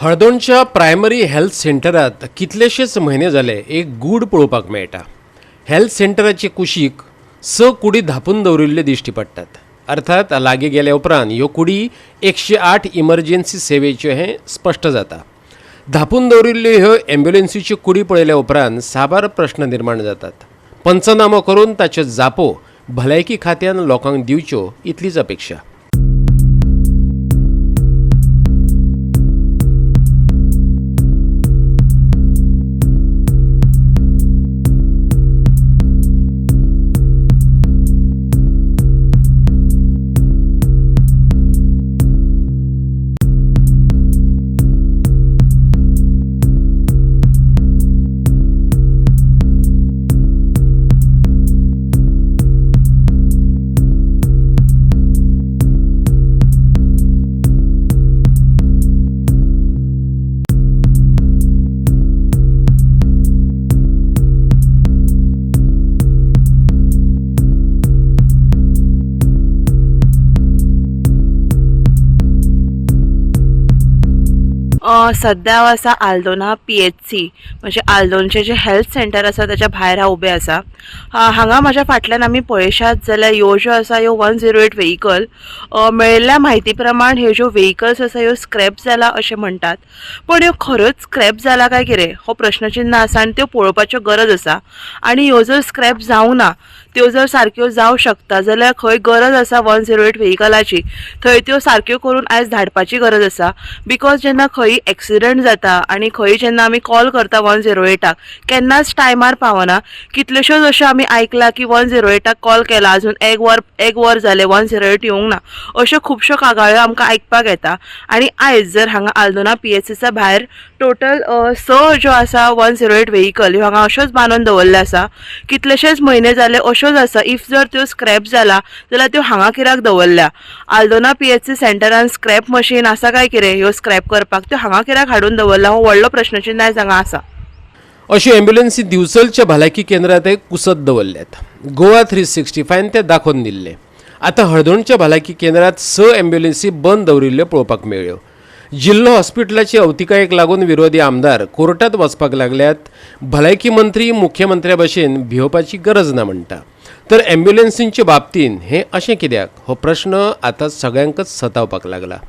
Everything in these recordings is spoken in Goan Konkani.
हळदोणच्या प्रायमरी हेल्थ सेंटरात कितलेशेच म्हयने जाले एक गूढ पळोवपाक मेळटा. हेल्थ सेंटराचे कुशीक 6 कुडी धापून दवरिल्ल्यो दिश्टी पडटात. अर्थात लागीं गेल्या उपरांत ह्यो कुडी 108 इमर्जन्सी सेवेच्यो हें स्पश्ट जाता. धापून दवरिल्ल्यो ह्यो एम्ब्युलन्सीच्यो कुडी पळयल्या उपरांत साबार प्रश्न निर्माण जातात. पंचनामो करून ताच्यो जापो भलायकी खात्यान लोकांक दिवच्यो इतलीच अपेक्षा. सद्या हांव आसा आल्दोना PHC म्हणजे आल्दोनचें जें हेल्थ सेंटर आसा ताच्या भायर हांव उबें आसा. हांगा म्हाज्या फाटल्यान आमी पळयशात जाल्यार ह्यो ज्यो आसा ह्यो 108 व्हेकल. मेळिल्ल्या म्हायती प्रमाण ह्यो ज्यो व्हेकल्स आसा ह्यो स्क्रॅप जाला अशें म्हणटात, पण ह्यो खऱ्योच स्क्रॅप जाला काय कितें हो प्रश्नचिन्ह आसा आनी त्यो पळोवपाच्यो गरज आसा. आनी ह्यो जर स्क्रॅप जावंक ना, त्यो जर सारक्यो जावं शकता जाल्यार खंय गरज आसा 108 व्हेकलाची थंय त्यो सारक्यो करून आयज धाडपाची गरज आसा. Because जेन्ना खंय एक्सिडंट जाता आनी खंय जेन्ना आमी कॉल करता 108 केन्नाच टायमार पावना. कितल्योश्योच अश्यो आमी आयकलां की 108 कॉल केला, अजून एक वर जालें 108 येवंक ना, अश्यो खुबश्यो कागाळ्यो आमकां आयकपाक येता. आनी आयज जर हांगा आल्दोना PHCच्या भायर टोटल 6 ज्यो आसा 108 व्हेकल ह्यो हांगा अश्योच बांदून दवरल्यो आसा. कितलेशेच म्हयने जाले अश्योच आसा. If जर त्यो स्क्रॅप जाला जाल्यार त्यो हांगा कित्याक दवरल्या? आल्दोना PHC सेंटरान स्क्रॅप मशीन आसा काय कितें ह्यो स्क्रॅप करपाक? त्यो हांगा कित्याक हाडून दवरला हो व्हडलो प्रश्नचिन्ह आयज हांगा आसा. अश्यो एम्ब्युलन्सी दिवचलच्या भलायकी केंद्रांत कुसत दवरल्यात. गोवा 365 ते दाखोवन दिल्लें. आतां हळदोणच्या भलायकी केंद्रांत 6 एम्ब्युलन्सी बंद दवरिल्ल्यो पळोवपाक मेळ्ळ्यो. जिल्लो हॉस्पिटलाचे अवतिकायेक लागून विरोधी आमदार कोर्टात वचपाक लागल्यात. भलायकी मंत्री मुख्यमंत्र्या भशेन भियोवपाची गरज ना म्हणटा, तर एम्ब्युलन्सींचे बाबतींत हें अशें कित्याक हो प्रश्न आतां सगळ्यांकच सतावपाक लागला.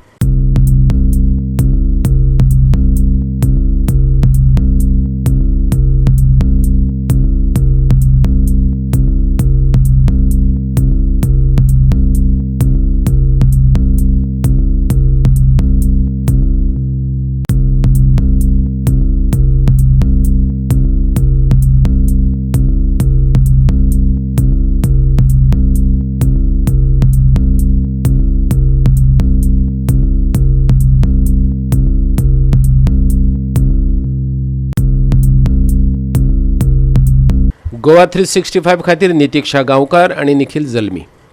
गोवा 365 खातीर नितीक्षा गांवकार आणि निखिल जल्मी.